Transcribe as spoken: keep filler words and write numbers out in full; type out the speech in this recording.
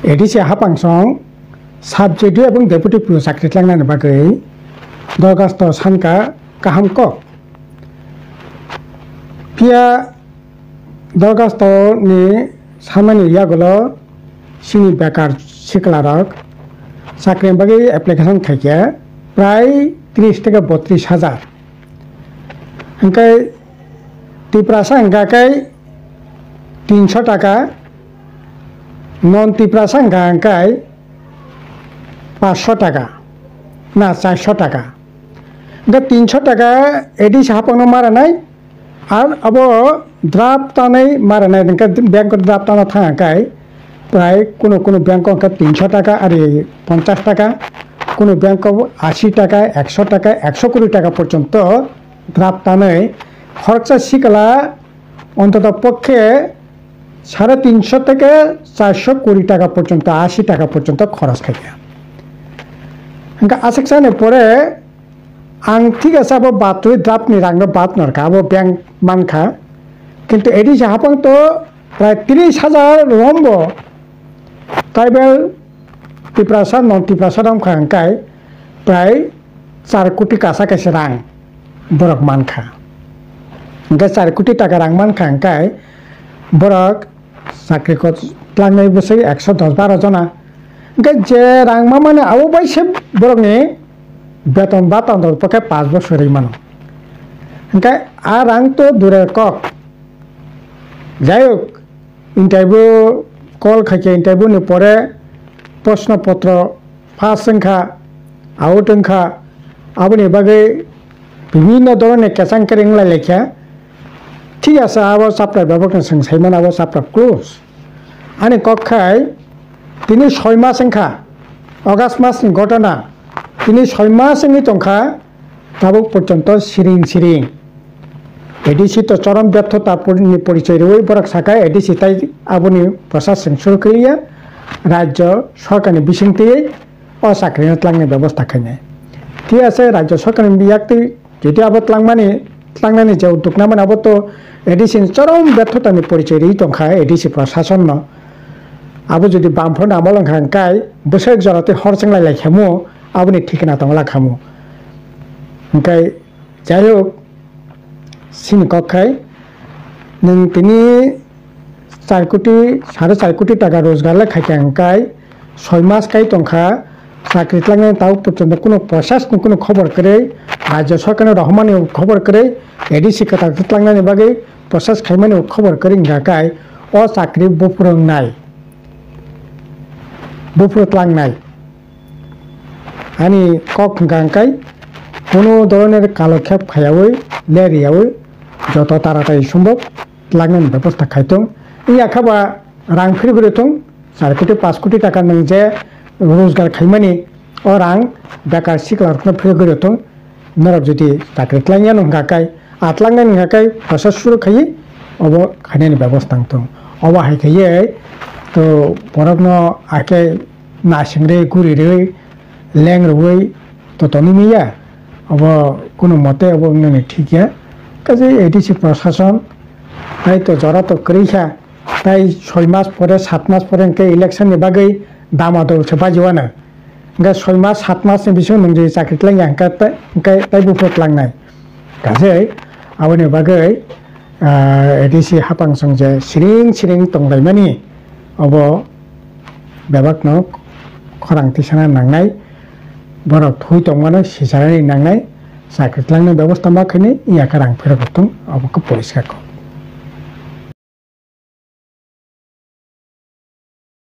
A D C hapangsong sub J D O ebong deputy P O chakri tlangnani bagwi dorkhasto sankha kaham kok. Phiya dorkhasto ni samani yagulo chini bekar siklarok chakri bagwi application khaikhe prai tris theke botris hajar. Hwnkhe Tiprasa hwnkha khe tinso taka, non Tiprasa hwnkha hwnkhe paanso taka na charso taka. Hwnkhe tinso taka A D C hapangno ma rwnai, ar abo draft tanwi ma rwnai, hwnkhe bank draft tana thang hwnkhe prai kunu kunu bank o hwnkhe tinso taka, ari ponchas taka, kunu bank o ashi taka, ekso taka, ekso kuri taka porjonto draft tanwi khoroksa sikla ontoto pokkhe sare tinso theke charso kuri taka porjonto, ashi taka porjonto khoros khaikha. Hwnkhe aswk sani pore ang thik ase abo batwi draft ni rang no bat norkha, abo bank mankha, kintu A D C hapang to prai tris hajar rombo tribal Tiprasa, non Tiprasa romkha hwnkhe prai char koti kasa kaisa rang borok mankha. Hwnkhe char koti taka rang mankha hwnkhe borok chakri ko tlangnai bwswk ekso dos baro jona. Hwnkhe je rang mamani abo bai se borokni beton ba tando pokhe paanch bosor ri mano. Hwnkhe a rang to dure kok. Jai hok, interview call khaikhe interview ni pore proshno potro pass wngkha, out wngkha, aboni bagwi bibhinno dhoroner kwchang kwrwi wnglai laikha. Thik ase, abo chapter bebakno chwng saimano, abo chapter close. Ani kok khai tini soi mas wngkha, August masni ghotona, tini soi mas wngwi tongkha, tabuk porjonto siring siring. A D C to chorom byarthota pori-, ni porichoi rwui borok sakha A D C tai aboni process chwng suru khwliya, rajyo sorkarni bisingtwi o chakrino tlangni bebosta khainai. Thik ase, rajyo sorkarni yaktwi jodi abo tlangmani, tlangnani je udduk namani abo to A D C ni chorom byarthotani porichoi rwi tongkha A D C prosasonno. Abo jodi bamphano amol wngkha hwnkhe bwswk jora tei hor chenglai lai khamu, aboni thikna tongla khamu. Hwnkhe Jai hok, sini kok khai, nwng tini char koti, sare char koti taka rojgar le khaikha hwnkhe, soi mas kai tongkha, chakri tlangnai tabuk porjonto kunu process ni kunu khobor kwrwi, rajyo sorkarni rohormani khobor kwrwi, A D C kwtal tlangnani bagwi process khaimani khobor kwrwi wngkha khe, o chakri buphuru wngnai, buphuru tlangnai. Ani kok hwnkha hwnkhe, kunu dhoroner kalokhep khaiyaui, leriyaui, joto taratai sombhob tlangnani bebosta khai thung. Wngya khe ba rang phirigwi rw thung, char koti, paanch koti taka nwng je rojgar khaimani, o rang bekar siklarokno phirigwi rw thung. Norok jodi chakri tlangyano hwnkha khe, a tlangnani hwnkha khe process suru khaiwi obo khainani bebosta wng thung. Obo hai khaiwi to borokno hakhe naisingri, gurirwi, lengrwi to tonwi manya. Obo kunu mote obo wngnani thik ya. Kaisa A D C prosason tai to jora to kwrwi kha, tai soi mas pore, sat mas pore hwnkhe election ni bagwi damadol se bajiwano. Hwnkhe soi mas, sat mas ni bisingo nwng jodi chakri tlang ya hwnkhe tai, hwnkhe tai buphuru tlangnai. Kaisa aboni bagwi, ah, A D C hapang song je siring siring tonglaimani, obo bebakno khorang tisana nangnai, borok thwi tongmano sicharani nangnai, chakri tlangni bebosta ma khainai, iya khe rang phirok tong, obo khe poriskar kok.